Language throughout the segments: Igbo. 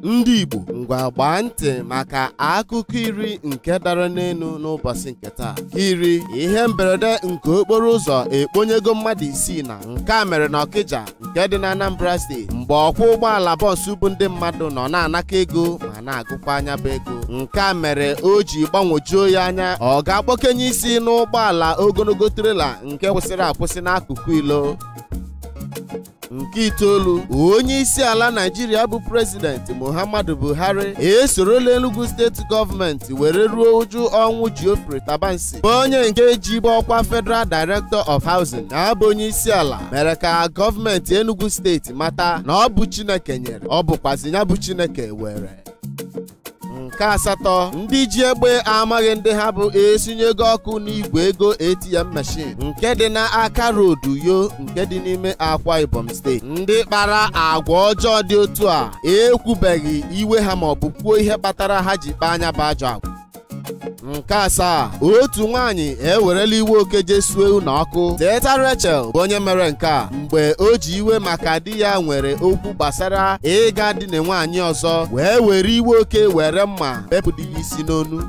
Ndị Igbo ngwa gbaa ntị maka akụkọ iri nke dara n'elu n'ụbọchị nke taa. Iri ihe mberede nke okporo ụzọ ekponyego mmadụ isii na nke a mere na Okija nke dị na Anambra steeti mgbe ọkwọ ụgbọala bọọsụ bụ ndị mmadụ nọ na-anaka ego ma na-agụkwa anya bụ ego. Nke a mere o ji gbanwojuo ya anya ọ ga-akpọkenye isi n'ụgbọala ogologo trela nke kwụsịrị akwụsị n'akụkụ ilo. Nke itoolu, onye isi ala Naijiria bụ Prezidenti Muhammadu Buhari esorola Enugu steeti gọọmenti were ruo ụjụ ọnwụ Geoffrey Tabansi bụ onye nke ji bụ ọkwa Federal Director of Housing na-abụ onye isi ala mere ka gọọmenti Enugu steeti mata na ọ bụ Chineke nyere, ọ bụkwazi ya bụ Chineke were. Nke asatọ, ndị ji egbe amaghị ndị ha bụ esinyego ọkụ n'igwe ego ATM machine nke dị n'aka road Uyo nke dị n'ime Akwa Ibom steeti. Ndị kpara agwa ọjọọ dị otu a ekwubeghị iwe ha ma ọ bụ kwuo ihe kpatara ha ji kpaa anya bụ ajọ agwa. Nke asaa, otu nwaanyị ewerela iwe oke jesue ụlọ ọkụ. Teta Rachel bụ onye mere nke a mgbe o ji iwe maka di ya nwere okwu gbasara ịga dine nwaanyị ọzọ wee were iwe oke were mma bepụ di ya isi n'onu.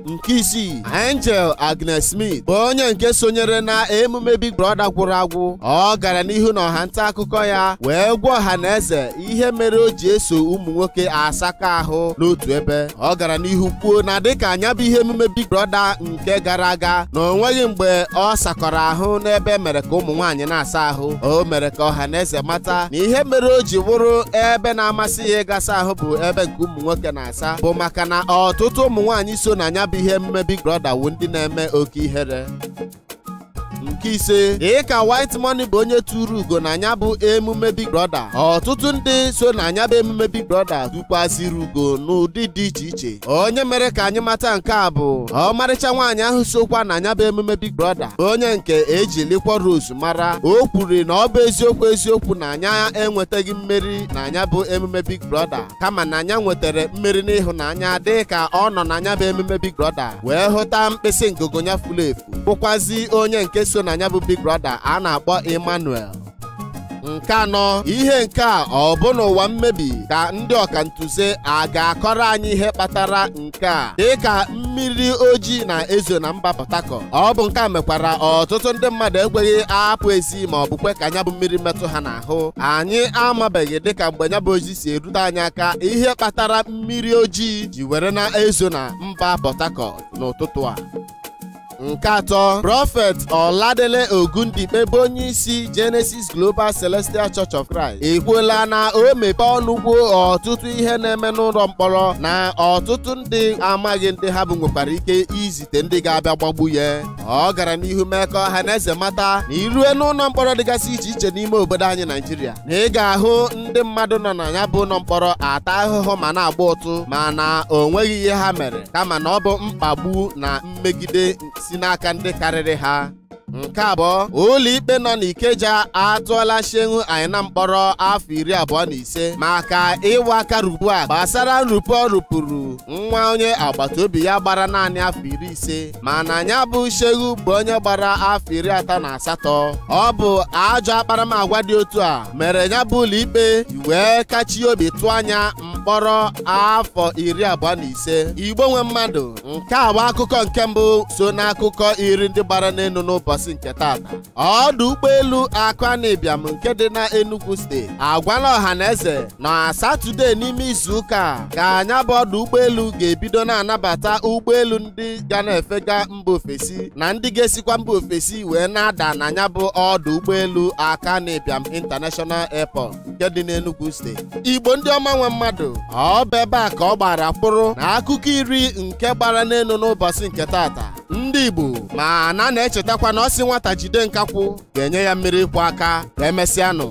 Nke isii, Angel Agnes Smith bụ onye nke sonyere na emume Big Brother gwụrụ agwụ. Ọ gara n'ihu na ọha nta akụkọ ya wee gwa ọha na eze ihe mere o ji eso ụmụ nwoke asakọ ahụ n'otu ebe. Ọ gara n'ihu kwuo na dịka anya bụ ihe emume Big Brother nke gara aga na o nweghị mgbe ọ sakọrọ ahụ n'ebe mere ka ụmụ nwaanyị na-asa ahụ. O mere ka ọha na eze mata na ihe mere o ji wụrụ ebe na-amasị ya ịgasa ahụ bụ ebe nke ụmụ nwoke na-asa bụ maka na ọtụtụ ụmụ nwaanyị so na anya bụ ihe emume Big Brother wụ ndị na-eme oke ihere. Nke ise, dịka White Money bụ onye tụrụ ugo na anya bụ emume Big Brother, ọtụtụ ndị so na anya bụ emume Big Brother tụkwaziri ugo n'ụdị dị iche iche. Onye mere ka anyị mata nke a bụ ọmarịcha nwaanyị ahụ sokwa na anya bụ emume Big Brother, onye nke eji Liquor Rose mara. O kwuru na ọ bụ eziokwu eziokwu na anya enwetaghị mmeri na anya bụ emume Big Brother, kama na anya nwetara mmeri n'ịhụnanya dịka ọ nọ na anya bụ emume Big Brother wee hụta mkpịsị ngụgụ ya furu efu, bụkwazi onye nke so na anya bụ Big Brother a na-akpọ Emmanuel. Nke anọ, ihe nke a ọ bụ n'ụwa mmebi ka ndị ọkantụze a ga-akọrọ anyị ihe kpatara nke a dịka mmiri ojii na-ezo na mba Port Harcourt. Ọ bụ nke a mekwara ọtụtụ ndị mmadụ ekweghị apụ ezi ma ọ bụ kwe ka anya bụ mmiri metụ ha n'ahụ. Anyị amabeghị dịka mgbe nya bụ ozi si erute anyị aka ihe kpatara mmiri ojii ji were na-ezo na mba Port Harcourt n'ụtụtụ a. Nke atọ, Prọfet Oladele Ogundikpe bụ onye isi Genesis Global Celestial Church of Christ ekwuola na o mepee ọnụ kwuo ọtụtụ ihe na-eme n'ụlọ mkpọrọ na ọtụtụ ndị amaghị ndị ha bụ nwekwara ike izite ndị ga-abịa gbagbu ya. Ọ gara n'ihu mee ka ọha na eze mata na irue n'ụlọ mkpọrọ dịgasị iche iche n'ime obodo anyị Naijiria na ị ga-ahụ ndị mmadụ nọ na ya bụ ụlọ mkpọrọ ata ahụhụ ma na-agba ụtụ mana o nweghị ihe ha mere, kama na ọ bụ mkpagbu na mmegide si n'aka ndị karịrị ha. Nke abụọ, ụlọikpe nọ n'Ikeja atụọla Seun Aina mkpọrọ afọ 25 maka ịwa aka rugbu a gbasara nrụpụ ọ rụpụrụ nwa onye agbata obi ya gbara naanị afọ 50, mana ya bụ Seun bụ onye gbara afọ 38. Ọ bụ ajọ akparamagwa dị otu a mere ya bụ ụlọikpe wee kachie obi tụọ anya mkpọrọ afọ 25. Igbo nwe mmadụ, nke a bụ akụkọ nke mbụ so n'akụkọ iri ndị gbara n'elu n'ụbọchị nke tata. Ọdụ ụgbọelu Akanu Ibiam nke dị na Enugu steeti agwala ọha na eze na Satọde n'ime izu ụka ka anya bụ ọdụ ụgbọelu ga-ebido na-anabata ụgbọelu ndị ga na-efega mba ofesi na ndị ga-esikwa mba ofesi wee na-ada na anya bụ ọdụ ụgbọelu Akanu Ibiam International Airport nke dị n'Enugu steeti. Igbo ndị ọma nwe mmadụ, ọ bụ ebe a ka ọ gbara mkpụrụ na akụkọ iri nke gbara n'elu n'ụbọchị nke tata. Ndị Igbo ma na na-echetakwa na ọ sị nwata jide nkakwụ ga-enye ya mmiri ịkwụ aka. Ka emesịanụ.